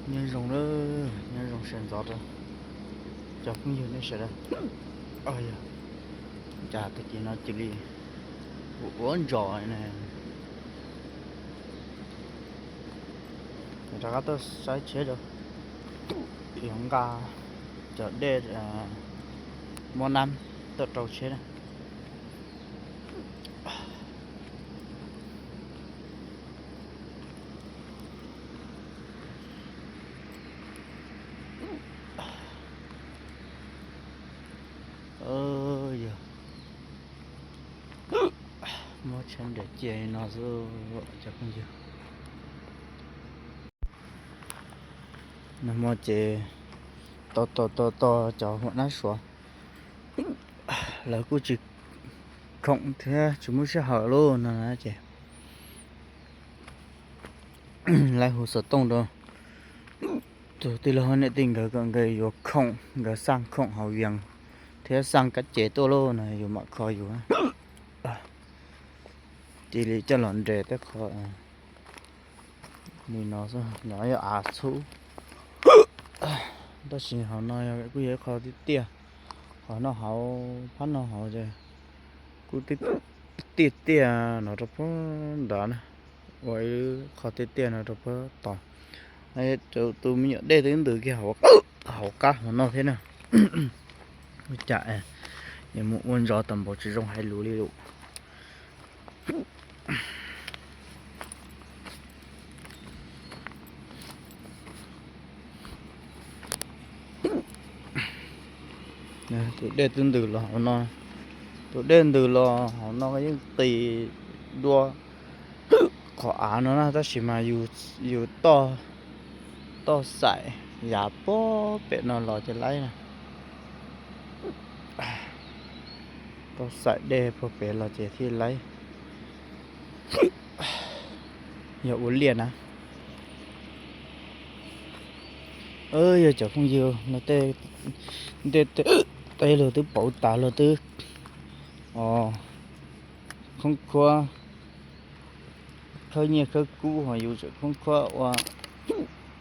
Nyob zoo, nyob zoo sawv ntxov rau cov phooj ywg nej sawv daws. Yog cas tag kis no cia li ua ua ntsog ne. Rov qab tuaj saib tsheb rau, yuav nqa cov dej muab nab tuaj rau tsheb na. Yog muab tsheb nres cia li no xwb cov phooj ywg. Nag hmo ces tos tos tos tos cov huam nab suav, lawv kuj tsis khoom thiab tsis muaj sij hawm lauj no na ces lawv hu xov tooj rau tus tij laug niam tij nkawd kom nkawd yuav khoom, nkawd xaj khoom hauv Vias thiab xaj kab ces tuaj lauj no yus mam kho yus. Cia li coj los nres tej qho li no xwb, nov yog av txhub. Tab sis hauv no kuj yog ib qho tiaj tiaj, qhov noj hauv, phab noj hauv ces kuj tiaj tiaj no rau puag nrad na, ua ib qho tiaj tiaj no rau puag tod. Tus me nyuam dej twb ntws kiag hauv qab hauv no thiab na. Ua cas yuav mus ua ntsov tau npaum tsis zoo hais lus li lawm. Tus dej twb ntws los hauv no, tus dej ntws los hauv no yeej qis dua qhov av no na, tab sis mas yus toj, toj xaim yav puag pem no los ces laib na. Toj xaim dej puag pem los ces thiaj laib. Yog ua liaj na. Yog cov phooj ywg no, tej lus twb pauv tas los twb khoob khuab khawb nyiaj khawb kub, ho yus tseem khoob khuab ua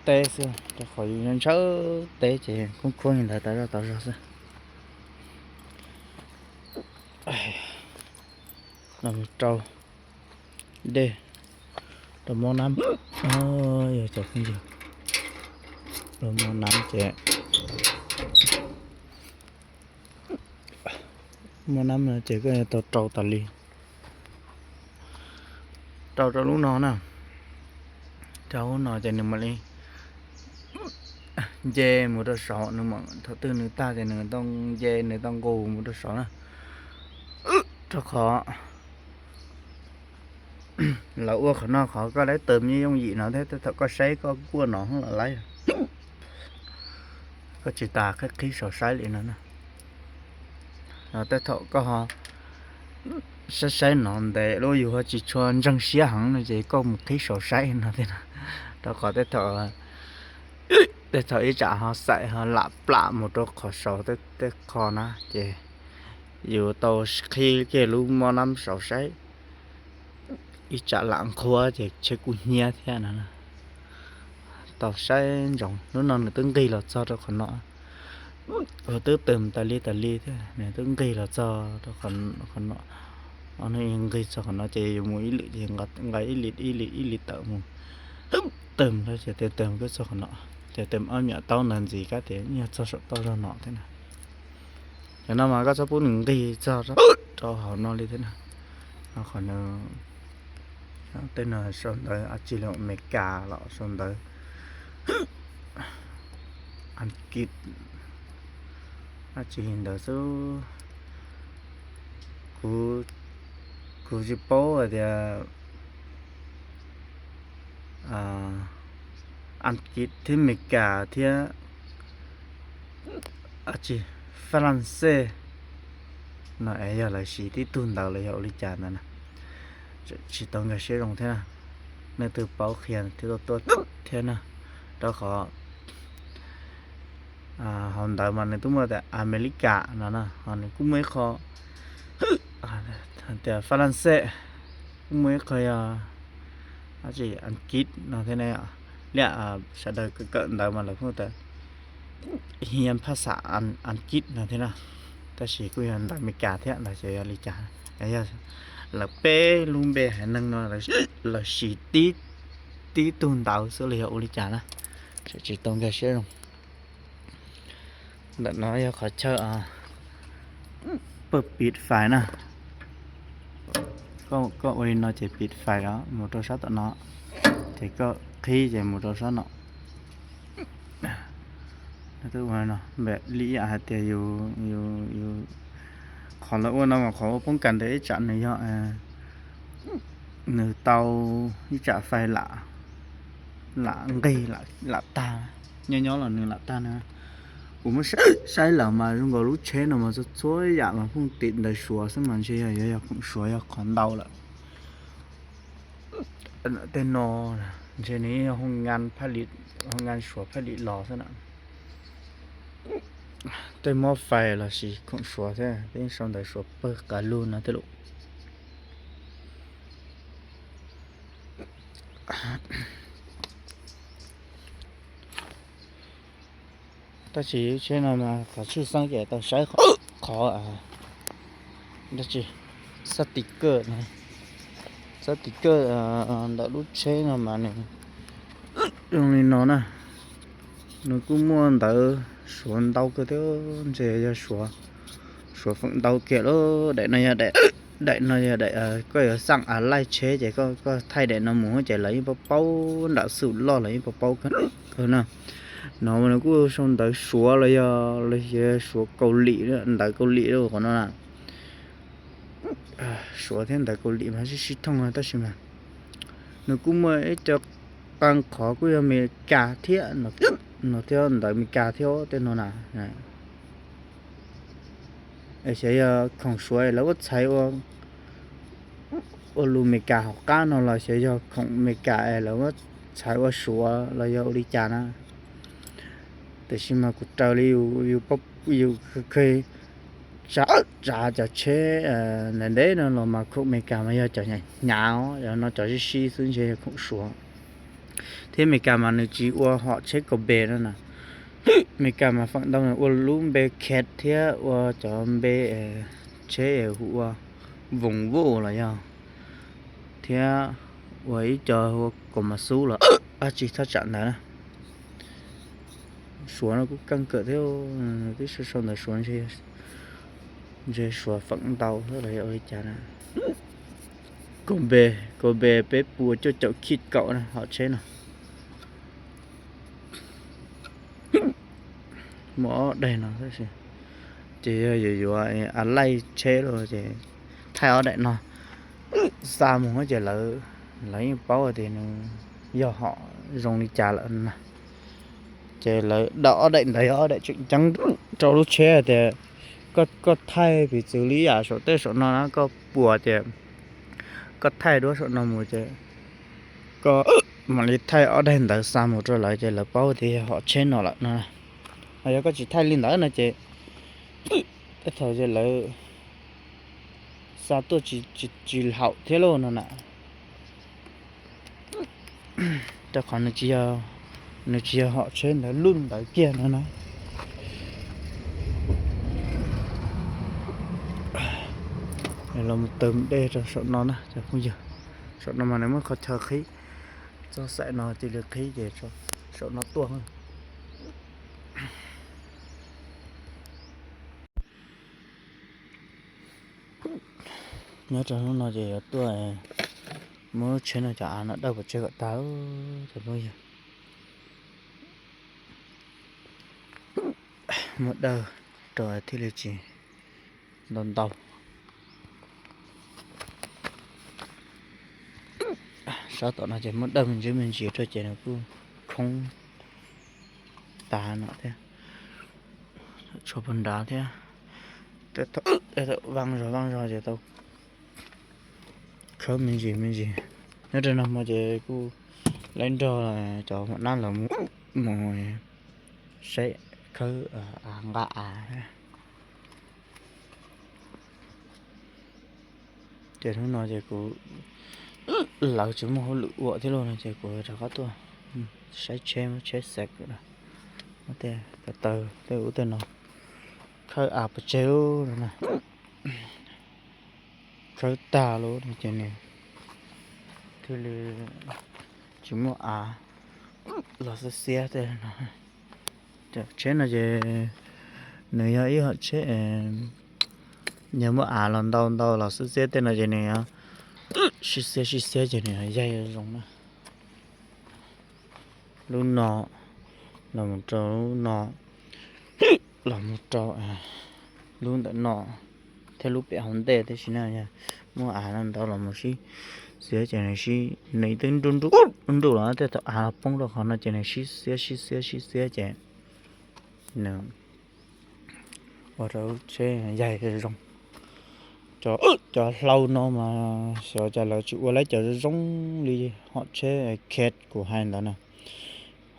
teb xwb, rau qhov yus ntshaw teb ces khoob khuab li ntawd tas zog tas zog xwb. Los rau dej, rau mob nab, yog cov phooj ywg, rau mob nab ces mob nab no ces koj yuav tau rau tas li, rau rau lub no na, rau lub no ces nws mam li nce mus rau saud, nws mam thaum twg nws tag ces nws tau nce nws tau nqus mus rau saud na, rau qhov lawv ua qhov no qhov koj laib taws me yooj yim no thiab, tej thaum koj saib koj kuaj no los laib, koj tsis tas qhib qhib saum saib li no na. Tej thaum koj ho saib saib no ntev lawm yus ho tsis tshua ntseeg siab heev no ces koj mus qhib saum saib no thiab na, rau qhov tej thaum, tej thaum ib tsam ho xaim ho lam plam mus rau qhov saud tej qho na ces yus tau qhib kiag lub mob nab saud saib, ib tsam lam nqhuab ces tsheb kuj hnyiab thiab no. Tau saib ntsoov, lub no nws twb nqig los txog rau qhov no, twb tws tas li tas li thiab, nws twb nqig los txog rau qhov no, nqig txog qhov no ces yuav mus ib lwm ces nqa ib li ib li ib li tawm mus, tws ces tws tws txog qhov no, ces tws ob me nyuam taub ntawd ntxiv kab tias yog txog saum toj zog no thiab na. Cov no mas koj txhob pub nws nqig txog rau hauv no li thiab na. Qhov no, tej no sau ntawv dab tsi los Amelikas los sau ntawv Askiv dab tsi ntawd xwb. Kuv tsis paub hais tias Askiv thiab Amelikas thiab dab tsi Fab Laj Xej no es yog lawv siv tib tug ntawv los yog ua li cas ntawd na, tsis tau nkag siab zoo thiab na. Nej twg paub qhia thiab tuaj tuaj thiab na, rau qhov hauv ntawv mas nws twb muaj tias Amelikas no na, ho nws kuj muaj ib qho tias Fab Laj Xej, kuj muaj ib qho yog dab tsi Askiv no thiab ne. liaj sawv daws kawm ntawv mas lawv kuj tas hiam phaj xas Askiv no thiab na, tab sis kuj yog ntawv Amelikas thiab los xyov yog li cas. Yog lawv peb lub npe haiv neeg no lawv siv tib tug ntawv xwb los yog ua li cas na, tsis tau nkag siab zoo. Ntawm no yog qhov chaw pab piv fais na. Koj ua li no ces piv fais los mus rau sab tom no, ces koj qhib ces mus rau sab no. Li yam hais tias yus, qhov lawv ua no mas qhov ua poob kas ntawd ib tsam nws yog nws tau ib tsam fais lam nqig lam tag, nyob nyob los nws lam tag na. Kuv muab saib lawm mas zoo nkaus lub tsheb no mas txhua txhua yam mas phooj tim ntawv Suav xwb mas ntshe yog, yog khoom Suav yog qhov ntau lawm. Tej no ntshe nws yog hoo ngan Suav phaj lim los xwb na. Tej mob fais los sis khoom Suav thiab, tej sau ntawv Suav pawg qas lug no tej lus. Tab sis tsheb no mas qhov tshwj xeeb ces tau saib qhov dab tsi, xab tis kawj, xab tis kawj ntawm lub tsheb no mas nws zoo li no na. Nws kuj muaj ntawv Suav ntau kawg thiab, ntshe yog Suav feem ntau kiag lawm. Daim no yog, daim no yog daim koj yuav xaj a laij tsheb ces koj thaij daim no mus ces lawv yeej paub paub, nram xum loj lawv yeej paub paub kawg na. No mas nws kuj sau ntawv Suav los yog, los yog Suav Kaus Lim, ntawv Kaus Lim lawm qhov no na. Suav thiab ntawv Kaus Lim mas sib sib thooj tab sis mas nws kuj muaj ib co qee qhov kuj yog Amelikas thiab no thiab, ntawv Amelikas thiab tej no na. Xyov yog khoom Suav lawv muab txhais ua, ua lus Amelikas hauv qab no los xyov yog khoom Amelikas es lawv muab txhais ua Suav los yog ua li cas na. Tiam sis mas kuv raws li yus tsav cov tsheb ntev ntev no los mas khoom Amelikas mas yog cov hnyav hnyav os, no cov sib sib xwb ntshe yog khoom Suav. Thiab Amelikas mas nws tsis ua hom tsheb kaus npe no na. Amelikas mas feem ntau nws ua lub npe Cat thiab ua cov npe tsheb hu ua Volvo los yog, thiab ua ib co hu ua Komatsu los dab tsi thaj tsam ntawd na. Suav no kuj keej kawm thiab, twb sau sau ntawv Suav, ntshe Suav feem ntau los yog ua li cas na. Kaus npe, kaus npe peb puas cuaj caum khij kaum na hom tsheb no. Muaj ob daim no tab sis ces yog yuav yuav a laij tsheb los ces thaij ob daim no xa mus ces lawv, lawv yeej paub tias nws yog hom zoo li cas lawm na. Ces lawv dam ob daim ntawd yog ob daim tseem ceeb rau lub tsheb tias koj thaij piv txwv li yam saum tej saum no na, koj puas tias koj thaij duab saum no mus ces koj mam li thaij ob daim ntawd xa mus rau lawv ces lawv paub tias yog hom tsheb no lawm no. Ho yog koj tsis thaij li ntawd no ces tej thaum ces lawv xa tuaj tsis haum thiab lauj no na. Rau qhov nws tsis yog hom tsheb ntawd luj ntawd kiag no na. Los mus taws dej rau saum no na cov phooj ywg. Saum no mas nws muaj qhov chaw qhib, txoj xaim no cia li qhib ces saum no tuaj. Nyob rau hnub no ces yuav tuaj muab lub tsheb no cov av no dawj pov tseg kom tag cov phooj ywg. Muab dawj rau thiaj li tsis ntau ntau. Sab tom no ces muab dawj me ntsis me ntsis rau ces nws kuj khoob tas no thiab, tshuav puag nrad thiab. Tej thaum vaj zog vaj zog ces tau khawb me ntsis me ntsis. Nyob rau nag hmo ces kuj laib nrog cov maum nab lawv mus saib khawb av nqa av. Ces hnub no ces kuv, lawv tsis muaj hauj lwm ua thiab lauj no ces kuv rov qab tuaj Saib tsheb, muab tsheb xav, tej taw tej ub tej no, khawb av pov tseg lub no na, khawb tag lub no ces nws thiaj li tsis muaj av los xiab xiab tej no. Cov tsheb no ces nws yog ib hom tsheb, yog muaj av los ntau ntau los xiab xiab tej no ces nws sib xiab sib xiab ces nws yaig zoo na. Lub no los mus rau lub no, los mus rau lub ntawm no thiab lub pem hauv ntej tib si na. Yog muaj av ntau los mus sib xiab ces nws sib, nws twb nruj nruj nruj los tej thaum av los poob rau qhov no ces nws sib xiab sib xiab sib xiab ces nws ua rau lub tsheb yaig zoo. Cov hlau no mas xyov cas lawv tsis ua lawv cov zoo zoo li hom tsheb Khet kuv hais ntawd na.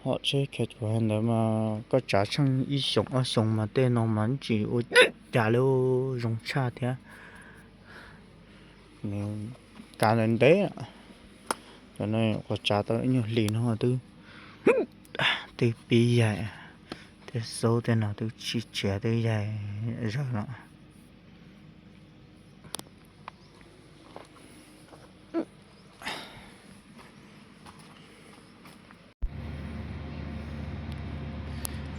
Hom tsheb Khet kuv hais ntawd mas koj tsav tsheej ib xyoos ob xyoos mas tej no mas tsis ua cas li, zoo tshaj thiab. Nws kav ntev ntev, cov no kuv tsav tau ib nyuag hlis no twb, twb pib yaig, tej xub tej no twb tsis tshiav twb yaig zawg no.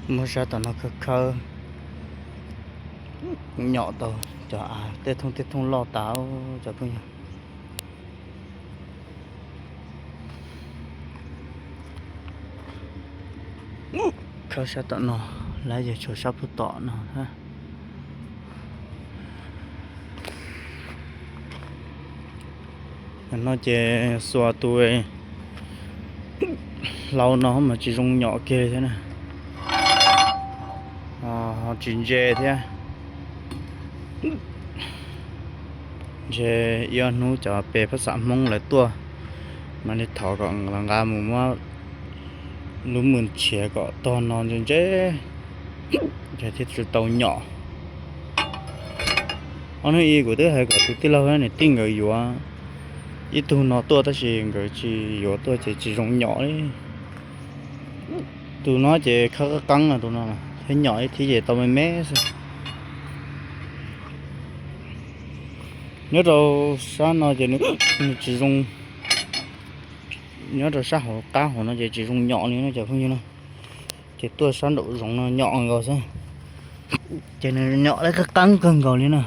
Muab sab tom no khawb khawb, nyom tau cov av tej thooj tej thooj loj tas cov phooj ywg. Khawb sab tom no, lawv yog tshuav sab puag tom no. No ces xuas tus hlau no mas tsis zoo nyom kiag thiab na, ho tsis ntse thiab. Ntshe ib ob hnub cov pem phab xam Hmoob lawv tuaj, mam li thov kom lawv nqa mus muab lub mws tshiav kom tog no ntse ntse, ces thiaj tsis tau nyom. Ob hnub ib kuv twb hais kom tus tij laug nws tij nkawd yuav ib tug no tuaj tab sis nkawd tsis yuav tuaj ces tsis zoo nyom li. Tus no ces khawb qab qeeb tus no, thiab nyom ib thib ces tau me me xwb. Nyob rau sab no ces nws tsis zoo, nyob rau sab hauv qab hauv no ces tsis zoo nyom li no cov phooj ywg na. Ces tuaj sab nraum zoov no nyom nkaus xwb. Ces nws nyom qab qeeb kawg nkaus li na.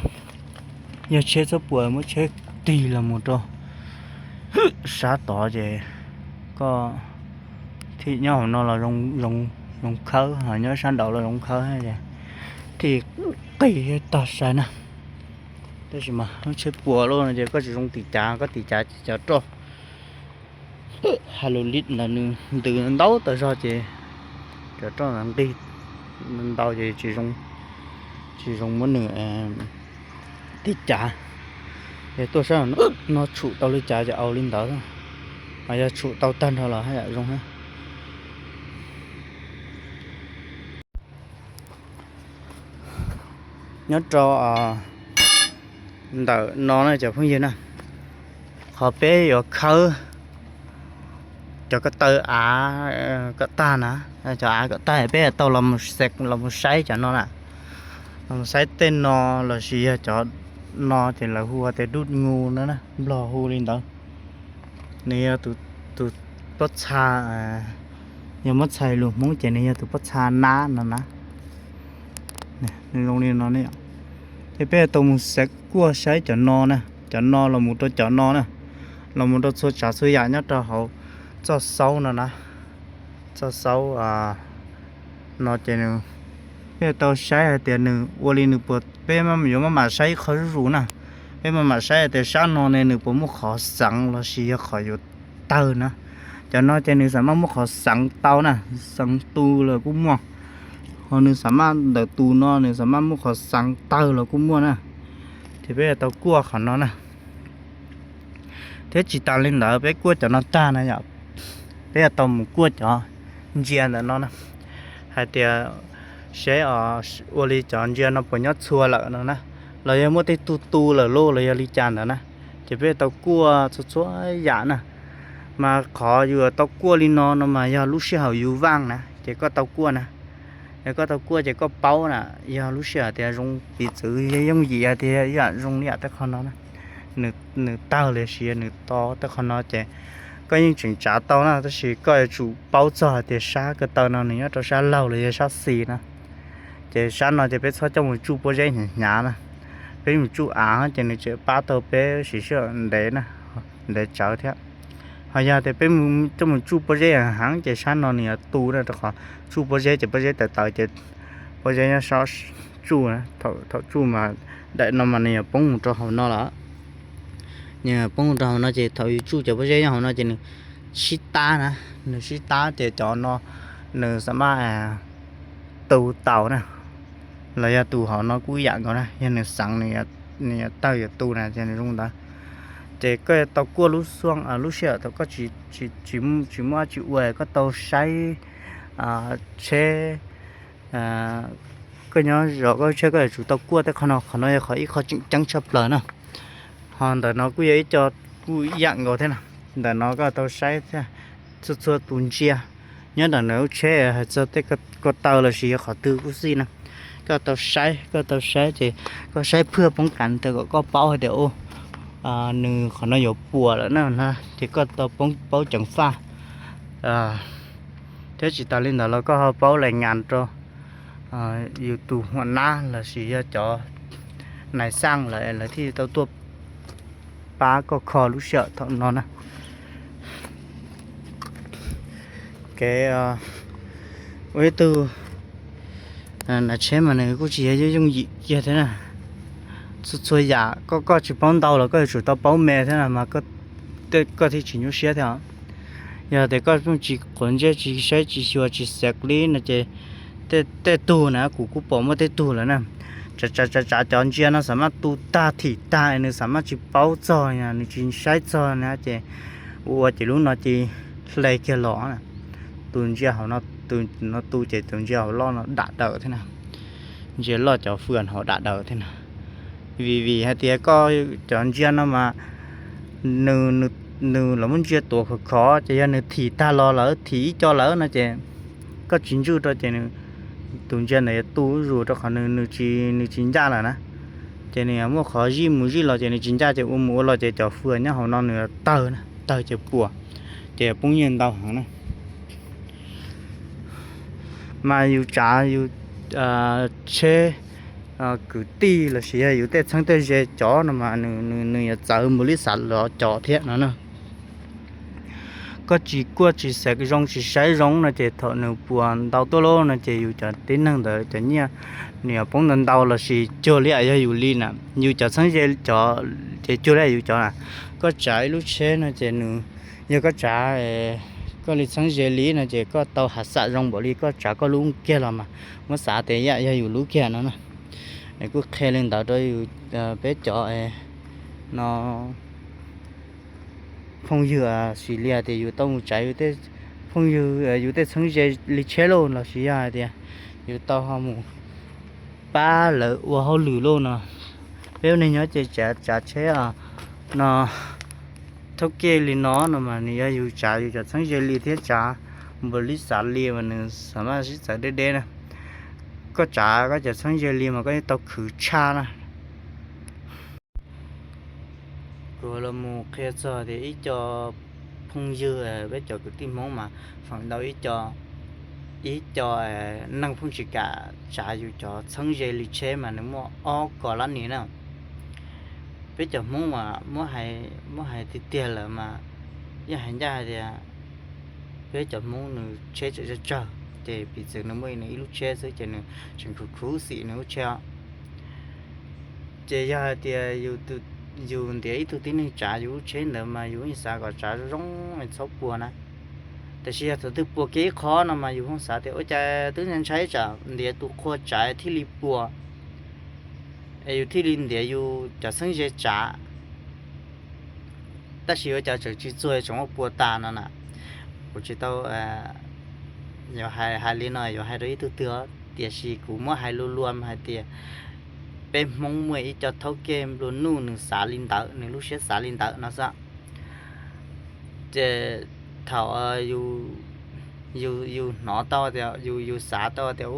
Yog tsheb txhob puas muab tsheb tig los mus rau sab tod ces koj thiaj nyob hauv no los zoo khawb, ho nyob sab nraud los zoo khawb ces thiaj qig tag sai na. Tab sis mas lub tsheb puas lawm no ces koj tsis zoo tiv cav, koj tiv cav ces cov roj Hydraulic ntawd nws ntws ntau tas zog ces cov roj ntawd nqig ntau ces tsis zoo muab nws tiv cav. Ces tuaj sab no tshum tau li cas ces au li ntawd, mas yog tshum tau tag nrho los haj yam zoo thiab. Nyob rau ntawm no na cov phooj ywg na, qhov peb yuav khawb cov ko taw av kom tag na, cov av kom tag peb tau los mus xev los mus saib cov no na, los mus saib tej no lossis yog cov no ces lawv hu ua tias dub ngu no na, nplog hu li ntawd. Nws yog tus pob txha, yog muab txhais lus Hmoob ces nws yog tus pob txha nab no na. Nws zoo li no ne. Ces peb tau mus xav kuaj saib cov no na, cov no los mus rau cov no na, los mus rau txhua tsav txhua yam nyob rau hauv txoj xaub no na. Txoj xaub no ces nws, peb tau saib hais tias nws ua li nws puas, peb yuav maj mam saib ib qho zuj zus na. Peb maj mam saib hais tias sab no ne nws puas muaj qhov xeev lossis yog qhov yuav tawg na. Cov no ces nws xam maj muab qhov xeev tau na, xeev tu los kuj muaj. Ho nws xam maj ntawm tus no nws xam maj muab qhov xeev tawg los kuj muaj na. Ces peb yuav tau kuaj qhov no na. Thiab tsis tas li ntawd peb kuaj cov no tag na yom, peb yuav tau mus kuaj cov ntsia ntawm no na, hais tias seb ua li cov ntsia no puas nyob txhua lawm no na, los yog muaj tej tug tu lawm lauj los yog li cas ntawd na. Ces peb yuav tau kuaj txhua txhua yam na. Mas qhov yus tau kuaj li no no mas yog lub sij hawm yus vaaj na ces koj tau kuaj na. Yog koj tau kuaj ces koj paub na, yog lub sij hawm tias zoo piv txwv yooj yim hais tias yam zoo li yam tej qhov no na, nws tawg los sis nws to tej qhov no ces koj yeej tseem tsav tau na, tab sis koj yuav tsum paub txog hais tias sab ko taw no nws nyob rau sab laug los yog sab xis na. Ces sab no ces peb txhob coj mus tsuj pob zeb hnyav hnyav na, peb mus tsuj av ces nws tseem pab tau peb siv sij hawm ntev na, ntev tsawv thiab. Ho yog tias peb coj mus tsuj pob zeb heev ces sab no nws yuav tu na, rau qhov tsuj pob zeb ces pob zeb tawv tawv ces pob zeb nyob sab tsuj, thaum tsuj mas daim no mas nws yuav poob mus rau hauv no lawm. Nws poob mus rau hauv no ces thaum yus tsuj cov pob zeb nyob hauv no ces nws sib tab na, nws sib tab ces cov no nws xam maj tu tau na. Los yog tus hauv no kuj ib yam nkaus na, yog nws xeev nws yuav tawg yuav tu na ces nws zoo ntawd. Ces koj tau kuaj lub xyoo lub sij hawm thaum koj tsis muaj dab tsi ua koj tau saib tsheb, koj nyob zov koj tsheb koj yuav tsum tau kuaj tej qhov no, qhov no yog qhov ib qho tseem ceeb tshaj plaws na. Ho ntawm no kuj yog ib co kuj ib yam nkaus thiab na. Ntawm no koj tau saib thiab, txhua txhua tus ntsia nyob ntawm nws lub tsheb hais txog tej ko taw los sis yog qhov twg kuj xij na, koj tau saib, koj tau saib ces koj saib phwj poob kav ntawd kom koj paub hais tias nws qhov no yuav puas lawm na, ces koj tau paub ceev faj. Thiab tsis tas li ntawd los koj ho paub lais ngas rau yus tus huam nab los sis yog cov nais xaj lawm lawv thiaj tau tuaj pab koj kho lub sij hawm thaum no na. Kev ua ib tug nav tsheb mas nws kuj tsis yog yooj yim kiag thiab na. Txhua txhua yam koj, koj tsis paub ntau los koj yuav tsum tau paub me thiab na mas koj thiaj tsis nyuaj siab thiab. Yog tias koj tsis quav ntsej tsis saib tsis xyuas tsis xav li no ces tej tug na kuv kuj pom muaj tej tug lawm na, tsav tsav tsav cov ntsia no xam maj tu tag thim tag nws xam maj tsis paub txog, nws tsis saib txog na ces ua ua ces lub no ces hle kiag los. Tus ntsia hauv no, tus no tu ces tus ntsia hauv loj no dam daws thiab na. Ntsia loj cov fwj hauv dam daws thiab na. Vim, vim hais tias koj cov ntsia no mas nws, nws los muab ntsia tuav khov khov ces yog nws thim tag los lawm, thim ib co lawm no ces koj tsis ntswj rau ces tus ntsia ntawd yuav tu zuj zus rau qhov nws, nws tsis ncaj lawm na. Ces nws muaj qhov zij mus zij los ces nws tsis ncaj ces ua mus ua los ces cov fwj nyob hauv no nws tawg na, tawg ces puas, ces poob nyiaj ntau heev na. Mas yus tsav yus tsheb kwv tij los sis yog yus tej txheeb tej ze cov no mas nws yuav txawv npaum li xav los cov thiab no na. Koj tsis kuaj tsis xav zoo tsis saib zoo no ces thaum nws puas ntau tuaj lauj no ces yus cov tib neeg ntawd cov nyiaj nws yuav poob ntau ntau los sis cuag li yam yog yus li na. Yus cov txheeb ze cov ces cuag li yam yus cov na. Koj tsav ib lub tsheb no ces nws, yog koj tsav koj li txheeb ze li no ces koj tau hav xam zoo npaum li koj tsav koj lub kiag los mas muab xav tias yam yog yus lub kiag no na. Kuj qhia li ntawd rau yus, peb cov no phooj ywg xws li hais tias yus tau mus tsav yus tej phooj ywg yus tej txheeb ze li tsheb lauj los sis yog hais tias yus tau ho mus pab lawv ua hauj lwm lauj no. Peb ua neeg nyob ces tsav tsheb no thaub kej li no no mas nws yog yus tsav yus cov txheeb ze li thiab tsav npaum li xav li mas nws xam maj sib txawv deb deb na. Koj tsav koj cov txheeb ze li mas koj yeej tau khwv tshaj na. Kuv los mus qhia txog tias ib co phooj ywg peb cov kwv tij Hmoob mas feem ntau ib co, ib co neeg pheej tsis kam tsav yus cov txheeb ze li tsheb mas nws muaj ob kos lab nis na. Peb cov Hmoob mas muab hais tiag tiag lawm mas yeej hais ncaj hais tias peb cov Hmoob nws tsheb tseem tsawg tsawg ces piv txwv nws muaj nws ib lub tsheb xwb ces nws tseem khuv khuv xim nws lub tsheb os. Ces yog hais tias yus ntiav ib tug tib neeg tsav yus lub tsheb ntawd mas yus yeej xav kom tsav zoo zoo es txhob puas na. Tiam sis yog thaum twg puas kiag ib qho no mas yus ho xav tias ua cas twb ntshai tsam ntiav tus qhua tsav thiaj li puas, es yus thiaj li ntiav yus cov txheeb ze tsav. Tab sis ua cas tseem tsis txuag tseem muab puas tas no na. Kuv tsis tau yuav hais li no yuav hais rau ib tug twg os, tiam sis kuv muab hais luag luag hais tias peb Hmoob muaj ib co thaub kej nplua nuj nws xav li ntawd, nws lub siab xav li ntawd no xwb. Ces thaum yus, yus hnov tau tias, yus, yus xav tau tias,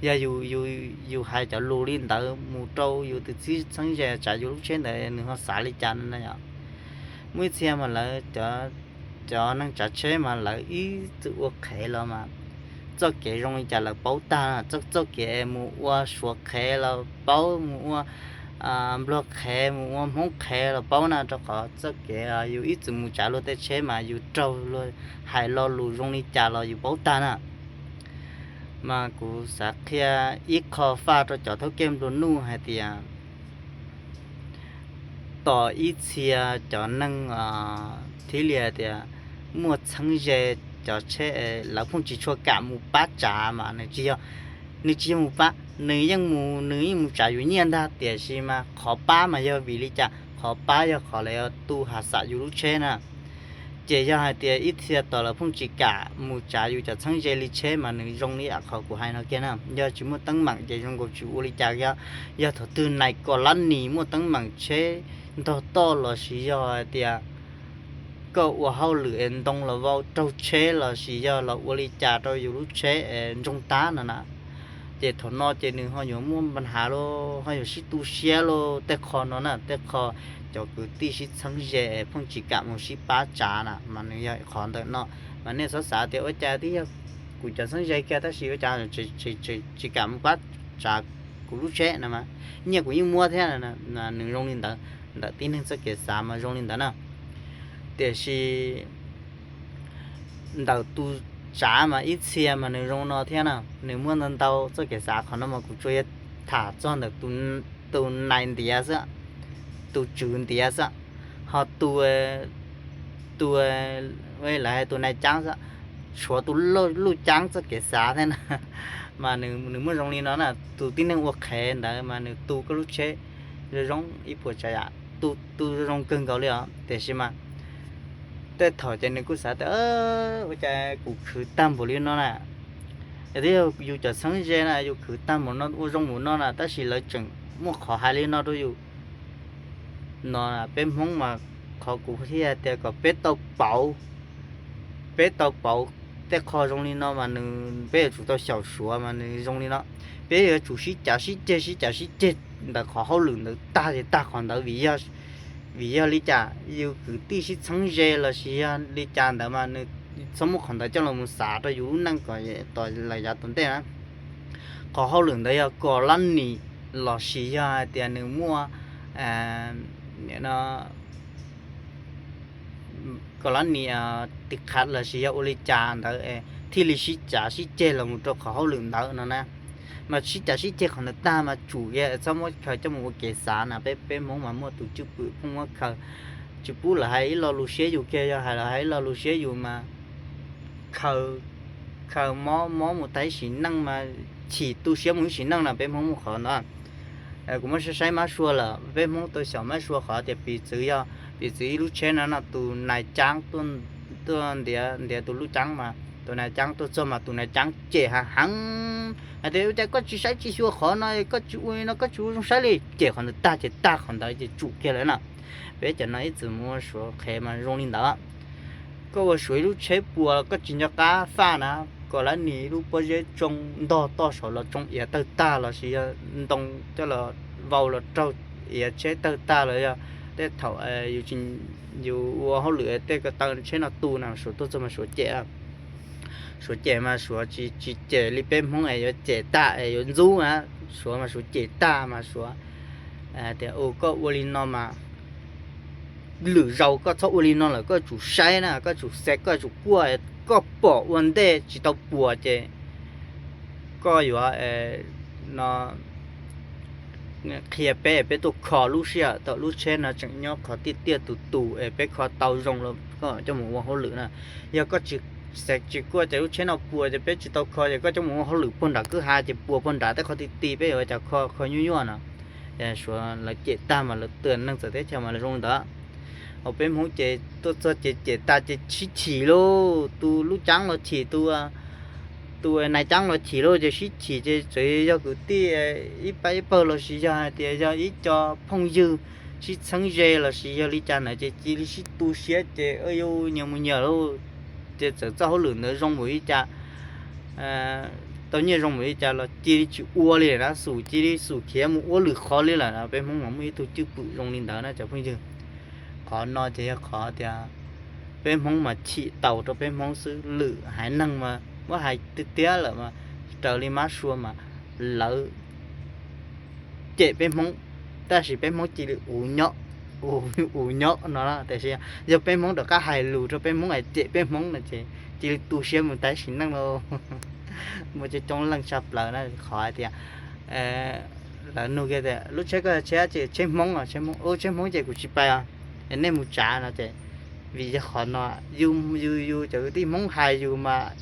yog yus, yus hais cov lus li ntawd mus rau yus tus txheeb ze tsav yus lub tsheb ntawd nws ho xav li cas no na yom. Muaj ib txhia mas lawv, cov neeg tsav tsheb mas lawv ib txwm ua qhev los mas txoj kev zoo li cas lawv paub tag, txoj, txoj kev mus ua suav qhev los paub, mus ua nplog qhev, mus ua hmoob qhev los paub na, rau qhov txoj kev yus ib txwm mus tsav luag tej tsheb mas yus raug luag hais lo lus zoo li cas los yus paub tag na. Mas kuv xav qhia ib qho faj rau cov thawj kev nplua nuj hais tias tos ib txhia cov neeg thiaj li tias muaj txheeb ze cov tsheb, lawv pheej tsis tshua kam mus pab tsav mas nws tsis yog, nws tsis yog mus pab, nws yeej mus, nws yeej mus tsav yus nyiaj ntag, tiam sis mas qhov pab mas yog vim li cas? Qhov pab yog qhov lawv tu has xam yus lub tsheb na. Ces yog hais tias ib txhia tos lawv pheej tsis kam mus tsav yus cov txheeb ze li tsheb mas nws zoo li qhov kuv hais no kiag na, yog tsis muaj teeb meem ces zoo nkaus tsis ua li cas. Yog thaum twg nais kom lab nis muaj teeb meem tsheb ntog toj los sis yog hais tias koj ua hauj lwm es ntoo los vau raug tsheb los sis yog los ua li cas rau yus lub tsheb es ntsoog tag no na, ces thaum no ces nws ho yuav muaj npa nhav los ho yuav sib tu siab los tej qho no na, tej qho cov kwv tij sib txheeb ze pheej tsis kam mus sib pab tsav na mas nws yog qhov ntawm no. Mas nej txhob xav tias ua cas twb yog kuv cov txheeb ze kiag tab sis ua cas tsis kam mus pab tsav kuv lub tsheb no, nyiaj kuv yeej muab thiab, nws zoo li ntawd. Ntawm tib neeg txoj kev xav mas zoo li ntawd na. Tiam sis ntawm tus tsav mas ib txhia mas nws zoo no thiab na, nws muaj ntau ntau txoj kev xav, qhov no mas kuv tsuas yog tham txog ntawm tus nais ntiav xwb, tus tswv ntiav xwb, ho tus, tus, lawv hais tus nais caab xwb, tshuav tus luj caab txoj kev xav thiab na. Mas nws muaj zoo li no na, tus tib neeg ua qhev ntawd mas nws tu koj lub tsheb zoo zoo ib puas tsav yam, tu zoo zoo kawg nkaus li os, tiam sis mas tej thaum ces nws kuj xav tias ua cas kuv khwv tag npaum li no na, twb yog yus cov txheeb ze na, yus khwv tag npaum no ua zoo npaum no na, tab sis lawv tseem muaj qhov hais li no rau yus no. Peb Hmoob mas qhov kuv thiaj tias kom peb tau pauv, peb tau pauv tej qho zoo li no mas nws, peb yuav tsum tau xyaum suav mas nws zoo li no. Peb yuav tsum sib cav sib ceg, sib cav sib ceg ntawm qhov hauj lwm ntawd tag ces tag qhov ntawd, vim yog li cas yus kwv tij sib txheeb ze los sis yog li cas ntawd mas nws txhob muab qhov ntawd coj los mus xav rau yus lub neej kom tos lawm yav tom ntej na. Qhov hauj lwm ntawd yog kom lab nim los sis yog hais tias nws muaj kom lab nim tiv qhav los sis yog ua li cas ntawd thiaj li sib cav sib ceg los mus rau qhov hauj lwm ntawd no na. Mas sib cav sib ceg qhov ntawd tag mas tsum kiag, txhob muab khaws coj mus ua kev xav na. Peb, peb Hmoob mas muaj tus cwj pwm pheej muab khaws, tsis pub lawv hais ib lo lus siab yus kiag, yog hais lawv hais ib lo lus siab yus mas khaws, khaws mob mob mus tag ib sim neej mas chim tu siab mus ib sim neej na. Peb Hmoob muaj qhov ntawd. Kuv muab saib saib mab sua lawm, peb Hmoob tau xyaum mab sua qhov tias piv txwv yog, piv txwv ib lub tsheb no no tus nais caab tuaj ntiav, ntiav tus luj caab mas tus nais caab tuaj txog mas tus nais caab cem hav heev hais tias ua cas koj tsis saib tsis xyuas qhov no, koj tsis ua li no koj tsis ua zoo saib li, cem qhov ntawd tag ces tag qhov ntawd ces tsum kiag lawm na. Peb cov no ib txwm mus ua suav qhev mas zoo li ntawd. Koj ua suav ib lub tsheb puas koj tsis nco qab faj na, kom lab nim ib lub pob zeb tsoo ntog toj saum los tsoo iav tawg tag los sis yog ntoo coj los vau los raug iav tsheb tawg tag los yog tej thaum yus ua hauj lwm tej ko taw tsheb no tu na, suav tuaj txog mas suav cem. Suav cem mas suav tsis, tsis cem li peb Hmoob es yuav cem tag es yuav ntxub na. Suav mas suav cem tag mas suav tias, u, koj ua li no mas lwm zaus koj txhob ua li no lawm, koj tsum saib na, koj tsum xav, koj tsum kuaj, koj pom ua ntej tsis tau puas ces koj yuav no qhia peb, peb tuaj kho lub sij hawm thaum lub tsheb no tseem nyob qhov tiaj tiaj tus tus es peb kho tau zoo los koj coj mus ua hauj lwm na. Yog koj tsis xav tsis kuaj ces lub tsheb no puas ces peb tsis tau kho ces koj coj mus ua hauj lwm puag nram kwj ha ces puas puag nram tej qhov ti ti, peb yuav ua cas kho, kho nyuaj nyuaj no. Suav lawv cem tag mas lawv twb neeg txawv teb chaws mas lawv zoo li ntawd. Hos peb Hmoob ces tuaj txog ces cem tag ces sib chim lauj, tus lub caab los chim, tus nais caab los chim lauj, ces sib chim ces txawm yog kwv tij ib pab ib pawg los sis yog hais tias yog ib co phooj ywg sib txheeb ze los sis yog li cas ntawd ces cia li sib tu siab ces yus nyias mus nyias lauj. Ces txawm txoj hauj lwm ntawd zoo npaum li cas, tau nyiaj zoo npaum li cas los cia li tsis ua li na, xum cia li xum khiav mus ua lwm qhov li lawm. Peb Hmoob mas muaj ib tug cwj pwm zoo li ntawd na cov phooj ywg. Qhov no ces yog qhov tias peb Hmoob mas chim taus rau peb Hmoob xwb, lwm haiv neeg mas muab hais tiag tiag lawm mas raws li mab sua mas lawv cem peb Hmoob, tab sis peb Hmoob cia li uv nyob, uv nyob no. Tiam sis yog peb Hmoob rov qab hais lus rau peb Hmoob es cem peb Hmoob no ces cia li tu siab mus tag sim neej los. Muaj coob coob leej tshaj plaws na qhov hais tias lawv nug kiag tias lub tsheb koj yog tsheb dab tsi? Tsheb Hmoob, tsheb Hmoob, tsheb Hmoob ces kuv tsis pais os, nej mus tsav no ces. Vim yog qhov no yus, yus, yus cov kwv tij Hmoob hais yus mas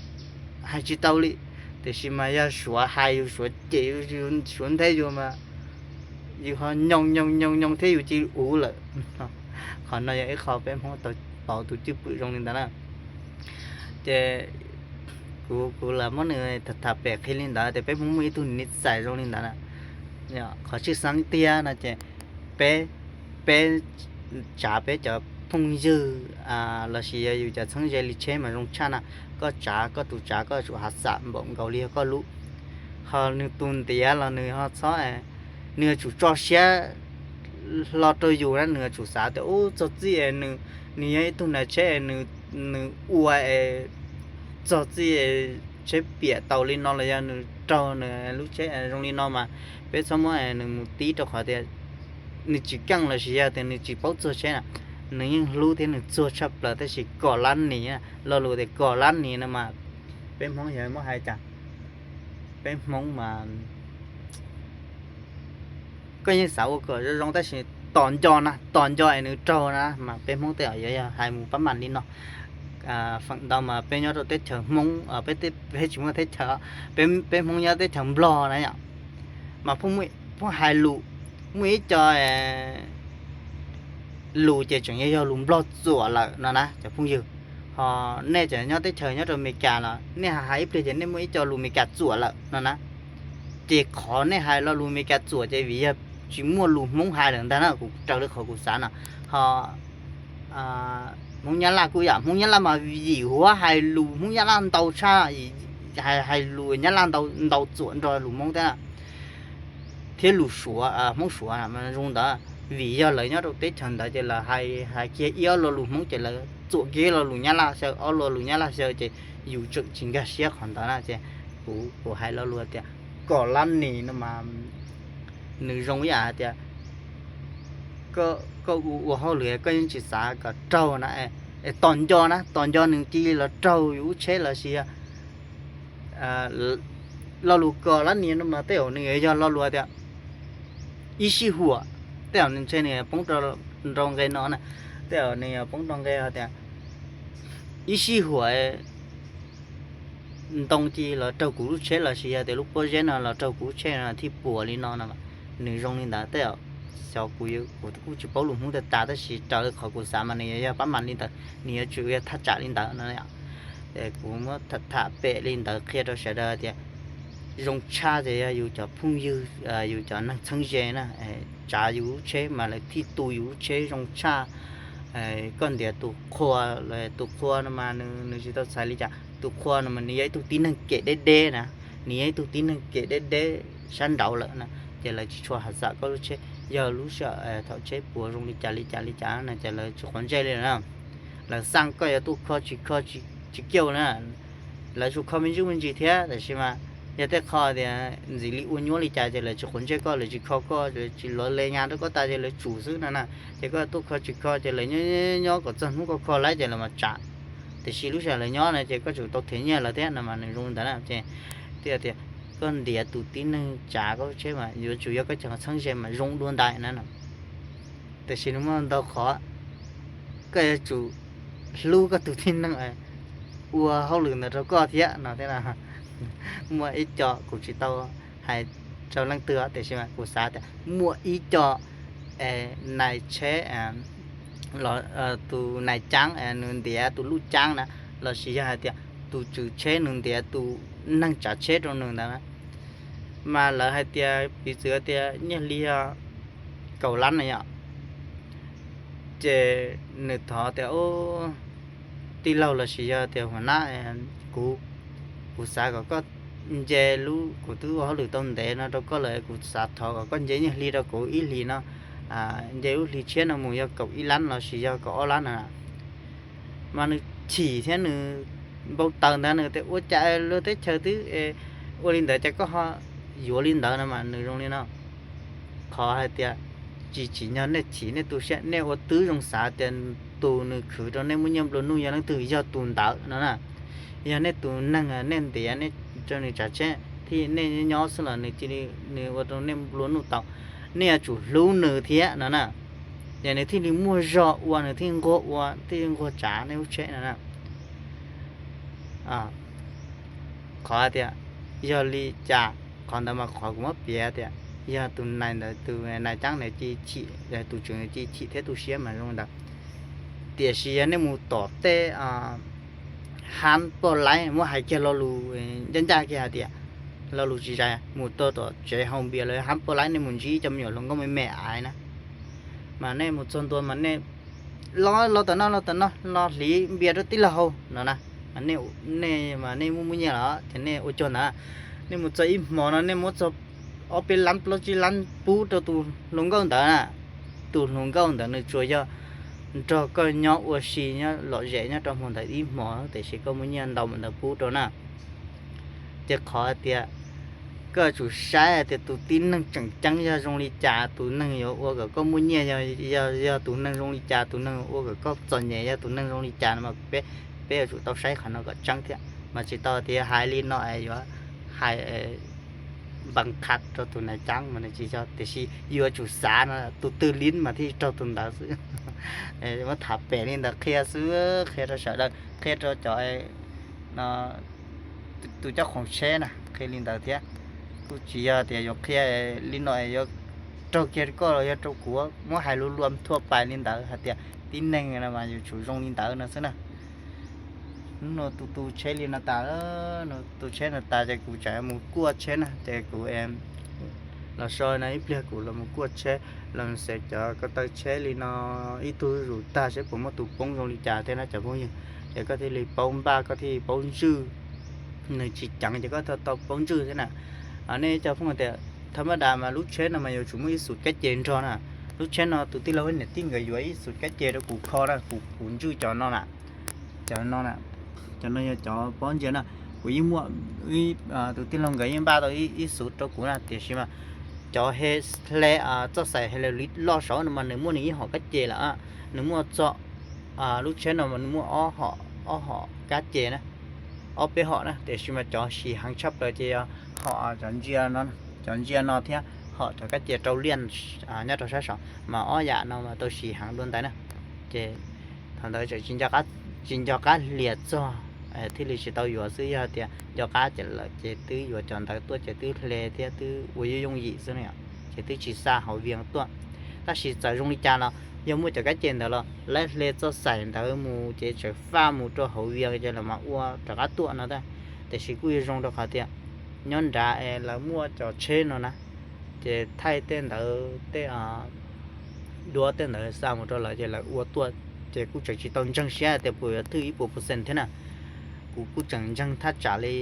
hais tsis tau li, tiam sis mas yog Suav hais yus, Suav cem, Suav nthe yus mas yus ho nyoo nyoo nyoo nyoo thiab yus cia li uv lawm. Qhov no yog ib qho peb Hmoob tau pauv tus cwj pwm zoo li ntawd na. Ces kuv, kuv lam muab nws tham pem qhia li ntawd tias peb Hmoob muaj ib tug niv txais zoo li ntawd na. Qhov tshwj xeeb tiag no ces peb, peb tsav peb cov phooj ywg lossis yog yus cov txheeb ze li tsheb mas zoo tshaj na. Koj tsav koj tus tsav koj tsum hav xam npaum nkaus li yog koj lub. Ho nws tus ntiav los nws ho txhob, nws yuav tsum tso siab hlo rau yus na, nws yuav tsum xav tias ub txog txij es nws yog ib tug nais tsheb es nws ua es txog txij tsheb piam tau li no los yog nws raug nws lub tsheb zoo li no mas peb txhob muab nws mus tib rau qhov tias nws tsis keej lossis yog tias nws tsis paub txuag tsheb na. Nws yeej hlub thiab nws txuag tshaj plaws tab sis kom lab nis, lo lus tias kom lab nis no mas peb Hmoob yog muab hais cas, peb Hmoob mas koj yeej xav ua kom zoo zoo tab sis tos nco na, tos nco es nws raug na mas peb Hmoob tej zaum yuav yog hais mus pab mam li no. Feem ntau mas peb nyob rau teb chaws Hmoob, peb tsis muaj teb chaws, peb Hmoob nyob teb chaws Nplog na yom, mas pheej hais lus, muaj ib co lus ces tseem yog yog lus Nplog txuam lawm no na cov phooj ywg. Ho nej cov nyob teb chaws nyob rau Amelikas los nej hais ib pliag ces nej muaj ib co lus Amelikas txuam lawm no na. Ces qhov nej hais lo lus Amelikas txuam ces vim yog tsis muaj lus Hmoob hais lawm ntag na, kuv raws li qhov kuv xav no. Ho Hmoob Nyab Laj kuj yam, Hmoob Nyab Laj mas yim huab hais lus Hmoob Nyab Laj ntau tshaj, hais lus Nyab Laj ntau txuam nrog lus Hmoob thiab, thiab lus Suav, Hmoob Suav zoo ntawd. Vim yog lawv nyob rau teb chaws ntawd ces lawv hais kiag ib ob lo lus Hmoob ces lawv txuam kiag lo lus Nyab Laj xyaw, ob lo lus Nyab Laj xyaw ces yus tseem tsis nkag siab qhov ntawd na ces kuv, kuv hais lo lus tias kom lab nis no mas nws zoo ib yam hais tias koj ua, ua hauj lwm koj yeej tsis xav kom raug na, es tos nco na, tos nco nws cia li los raug yus lub tsheb lossis yog lo lus kom lab nis no mas tej zaum nws yog lo lus tias ib sij huam, tej zaum nws ntshe nws poob rau nqe no na, tej zaum nws poob rau nqe tias ib sij huam ntoo cia li los raug kuv lub tsheb lossis yog tias lub pob zeb no los raug kuv lub tsheb no thiaj puas li no no. Nws zoo li ntawd tej zaum xyov kuv, kuv kuj tsis paub lus Hmoob tag tas tab sis raws li qhov kuv xav mas nws yuav yog pab mam li ntawd, nws yuav tsum yog thaj tsam li ntawd no. Kuv muab tham pem li ntawd qhia rau sawv daws tias zoo tshaj ces yog yus cov phooj ywg, yus cov neeg txheeb ze na, tsav yus lub tsheb mas lawv thiaj tu yus lub tsheb zoo tshaj. Koj ntiav tus qhua, tus qhua no mas nws tsis tau txhais li cas, tus qhua no mas nws yog ib tug tib neeg kem deb deb na, nws yog ib tug tib neeg kem deb deb sab nraud lawm na, ces lawv tsis tshua hav xam koj lub tsheb. Yog lub sij hawm thaum tsheb puas zoo li cas li cas li cas no ces lawv tsis quav ntsej li na. Lawv xaj koj yuav tuaj kho tsis kho, tsis kiaj na. Lawv tsuas kho me ntsuj me ntsis thiab tab sis mas yog tej qho tias ntxim li ua nyuaj li cas ces lawv tsis quav ntsej koj, lawv tsis kho koj, lawv tsis lov le nyas rau koj tas ces lawv tsum xwb no na. Ces koj tuaj kho tsis kho ces lawv nyob nyob kom txog hnub koj kho lawm ces lawv mam tsav. Tiam sis lub sij hawm lawv nyob no ces koj tsum tau them nyiaj lawv thiab no mas nws zoo li ntawd na. Ces thiaj tias koj ntiav tus tib neeg tsav koj lub tsheb mas yuav tsum yog koj cov txheeb ze mas zoo dua ntais na no. Tiam sis nws muaj ntau qhov, koj yuav tsum hlub koj tus tib neeg ua hauj lwm ntawd rau koj thiab no thiab. Muaj ib co kuv tsis tau hais rau leej twg tiam sis mas kuv xav tias muaj ib co nais tsheb, tus nais caab nws ntiav tus luj caab na, lossis yog hais tias tus tswv tsheb nws ntiav tus neeg tsav tsheb rau nws ntawd na, mas lawv hais tias piv txwv tias nyiaj hli yog kaum lab na yom, ces nws thov tias tij laug lossis yog tias hua nab, kuv, kuv xav kom koj nce lub, kuv twb ua hauj lwm tau ntev no rau koj lawm, kuv xav thov kom koj nce nyiaj hli rau kuv ib hlis no, nce lub hli tshiab no mus yog kaum ib lab lossis yog kaum ob lab no. Mas nws chim thiab nws npau taws ntawd, nws tias ua cas luag teb chaws twb ua li ntawd ces koj ho yuav li ntawd no mas nws zoo li no. Qhov hais tias tsis tsim nyog nej chim nej tu siab, nej ua twb zoo xav tias tus nws khwv rau nej muaj nyiaj nplua nuj yog leej twg, yog tus ntawd no na. Yog nej tus neeg nej ntiav nej rau nws tsav tsheb thiab nej nyob xwb los nws cia li, nws ua rau nej nplua nuj tau. Nej yuav tsum hlub nws thiab no na, ces nws thiaj li muaj zog ua, nws thiaj nquag ua, thiaj nquag tsav nej lub tsheb no na. Qhov tias yog li cas, qhov ntawd mas qhov kuv muab piav tias yog tus nais ntawd, tus nais ceeb nws cia chim, tus tswv nws cia chim thiab tu siab mas zoo ntawd. Tiam sis yog nej mus tom tej hab poj laib, muab hais kiag lo lus ncaj ncaj kiag hais tias lo lus tsis zais, mus tau tom tsev haus npias los hab poj laib, nej mus ntsib cov me nyuam hluas nkauj me me ais na, mas nej mus txog ntua mas nej los, los tom no, los tom no, los hliv npias rau tij laug haus no na. Nej, nej mas nej muaj muaj nyiaj los ces nej ua cuag ntawd. Nej mus txog ib hmo no nej muab txog ob peb lab plaub tsib lab pub rau tus hluas nkauj ntawd na. Tus hluas nkauj ntawd nws tsuas yog nrog koj nyob ua si nyob lom zem nyob rau hmo ntawd ib hmo, tiam sis koj muaj nyiaj ntau mas ntawd pub rau na. Ces qhov hais tias koj yuav tsum saib hais tias tus tib neeg tseem ceeb yog zoo li cas, tus neeg yuav ua kom koj muaj nyiaj yog, yog tus neeg zoo li cas, tus neeg ua kom koj txom nyem yog tus neeg zoo li cas no mas peb, peb yuav tsum tau saib qhov no kom tseeb thiab. Mas tsis tau tias hais li no es yuav hais npas qha rau tus nais ceeb mas nws tsis yog, tiam sis yuav tsum xav no tus twg li mas thiaj raug tus ntawd xwb. Muab tham pem li ntawd qhia xwb, qhia rau sawv daws, qhia rau cov no, tus coj khoom tsheb na, qhia li ntawd thiab. Kuj tsis yog tias yuav qhia li no yuav raug kiag koj los yog rau kuv, muab hais lus luam thua pais li ntawd hais tias tib neeg no mas yuav tsum zoo li ntawd no xwb na. Hnub no tu tu tsheb li no tas, tu tsheb no tas ces kuv tseem mus kuaj tsheb na, ces kuv los so no ib pliag kuv los mus kuaj tsheb, los xev cov ko taw tsheb li no ib tug zuj zus tag seb puas muaj tus poob zoo li cas thiab na cov phooj ywg. Ces koj thiaj li paub npaj, koj thiaj li paub ntswj, nws tsis ceev ces koj thiaj tau paub ntswj thiab na. Nej cov phooj tias thaj mab das mas lub tsheb no mas yuav tsum muaj ib xus kab ce nrog na. Lub tsheb no tus tij laug niam tij nkawd yuav ib xus kab ce rau kuv kho na, kuv, kuv ntswj cov no na. Cov no, cov no yog cov pob ntseg na. Kuv yeej muaj, tus tij laug nkawd yeej npaj tau ib xus rau kuv na, tiam sis mas cov he hle, txoj xaim he lawv loj saud no mas nws muaj nws ib hom kab ce lawm. Nws muaj txoj, lub tsheb no mas nws muaj ob hom, ob hom kab ce na, ob peb hom na, tiam sis mas cov sis heev tshaj plaws ces yog hom cov ntsia no, cov ntsia no thiab hom cov kab ce rau liaj nyob rau sab saud mas ob yam no mas tau sis heev dua ntais na. Ces thaum ntawd tseem tsis nco qab hlias txog thiaj li tsis tau yuav xwb, yog tias nco qab ces lawm ces twb yuav cov ntawd tuaj ces twb hle thiab twb ua yooj yooj yim xwb na, ces twb tsis xa hauv Vias tuaj. Tab sis txawm zoo li cas los yog muaj cov kab ce ntawd los lawv hle txoj xaim ntawd mus ces tseem faj mus rau hauv Vias ces lawv mam ua rov qab tuaj no. Tiam sis kuj yuav zoo rau qhov tias nyob nrad es lawv muaj cov tsheb no na, ces thaij tej ntawd tej duab tej ntawd xa mus rau lawv ces lawv ua tuaj, ces kuj tseem tsis tau ntseeg siab tias puas yuav thwj ib puas percent thiab na. Kuv kuj tseem ntseeg thaj tsam li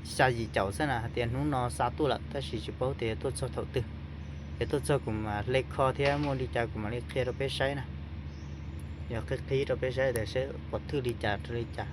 xya yim caum xwb na hais tias hnub no xa tuaj lawm, tab sis tsis paub tias yuav tuaj txog thaum twg. Ces tuaj txog kuv mam hle kho thiab muaj li cas kuv mam li qhia rau peb saib na. Yog qhib qhib rau peb saib tias seb puas thwj li cas rau li cas.